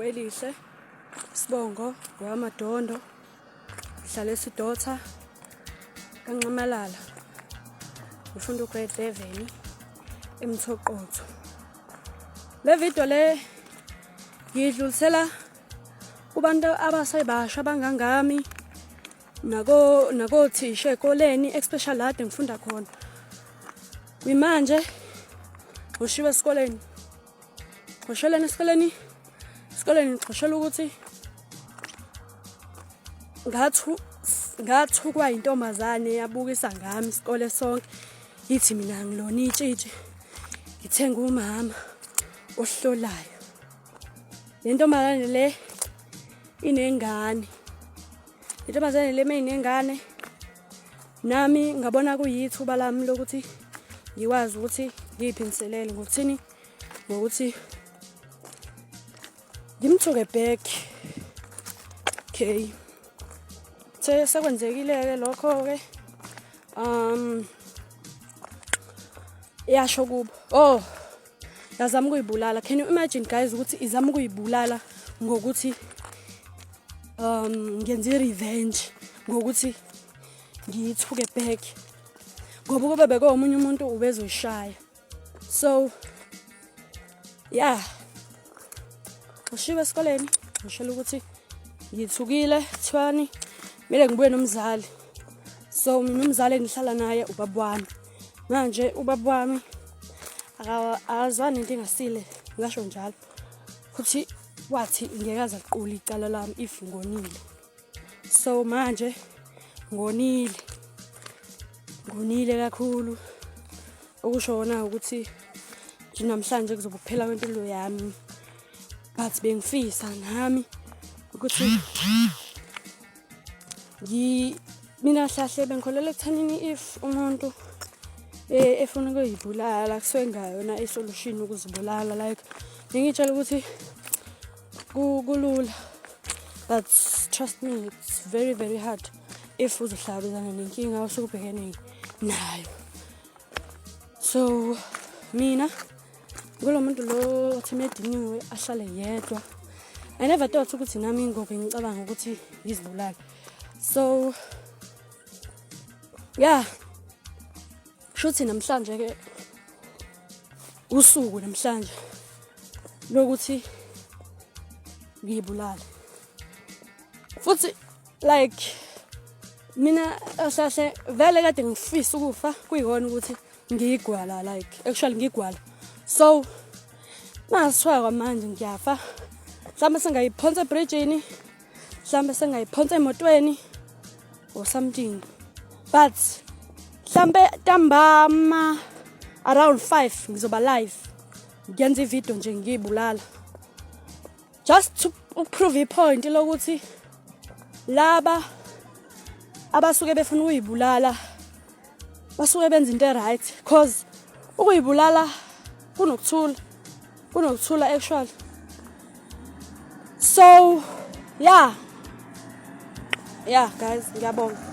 Elihle, isibongo ngowamadondo, ngihlala eSidotha kaNxamalala. Ngifunda ugrade 11 eMthoqotho. Le video le ngiyidlulisela kubantu abasebasha abangangami nako nakothisha ekoleni especially la kade ngifunda khona. Kwimanje ngoshiwe esikoleni. Ngosheleni esikoleni esikoleni ngixoshela ukuthi ngathu ngathukwa intombazane yabukisa ngami isikole sonke ithi mina ngilona itshitshi ngithenga umama ohlolayo. Le ntombazane le inengane. Le ntombazane le meyinengane nami ngabona kuyithuba lami lokuthi ngikwazi ukuthi ngiyiphindiselele ngokuthini ngokuthi ngimthuke back. Okay, sekwenzekile-ke lokho-ke. Yasho kubo, oh, yazama ukuyibulala. Can you imagine, guys, ukuthi izama ukuyibulala ngokuthi ngenze i-revenge ngokuthi ngiyithuke back, ngoba ukube bekuwomunye umuntu ubezoyishaya. So yeah, ngishiwe esikoleni ngishela ukuthi ngithukile, kuthiwani kumele ngibuye nomzali. So mina umzali engihlala naye ubaba wami. Manje ubaba wami akazwani into engasile, ngasho njalo, futhi wathi ngeke aze aqule icala lami if ngonile. So manje ngonile, ngonile kakhulu, okusho wona ukuthi nje namhlanje kuzobe kuphela kwempilo yami. But bengifisa nami ukuthi mina hlahle bengikholelwa ekuthanini if umuntu efuna ukuyibulala kusuke kungayona i-solution ukuzibulala. Like ngingitshela ukuthi kulula, but trust me, it's very, very hard if uzohlangabezana nenkinga osuke ubhekene nayo. So mina kulo muntu lo othi mediniwe ahlale yedwa. I never thought ukuthi nami ngoke ngicabanga ukuthi ngizibulale. So yeah, shuthi namhlanje ke usuku namhlanje lokuthi ngiyibulale futhi. Like mina kahle vele kade ngifisa ukufa, kuyikona ukuthi ngiyigwala, like actually ngigwala. So mangasithiwa kwamanje ngiyafa, mhlawumbe sengayiphonsa ebridgini, mhlawumbe sengayiphonsa emotweni or something. But mhlambe ntambama around 5 ngizoba live, ngiyenza ivideo nje ngiyibulala, just to prove ipoint lokuthi laba abasuke befuna ukuyibulala basuke benza into e-right, cause ukuyibulala kunokuthula, kunokuthula actually. So yeah, guys, ngiyabonga.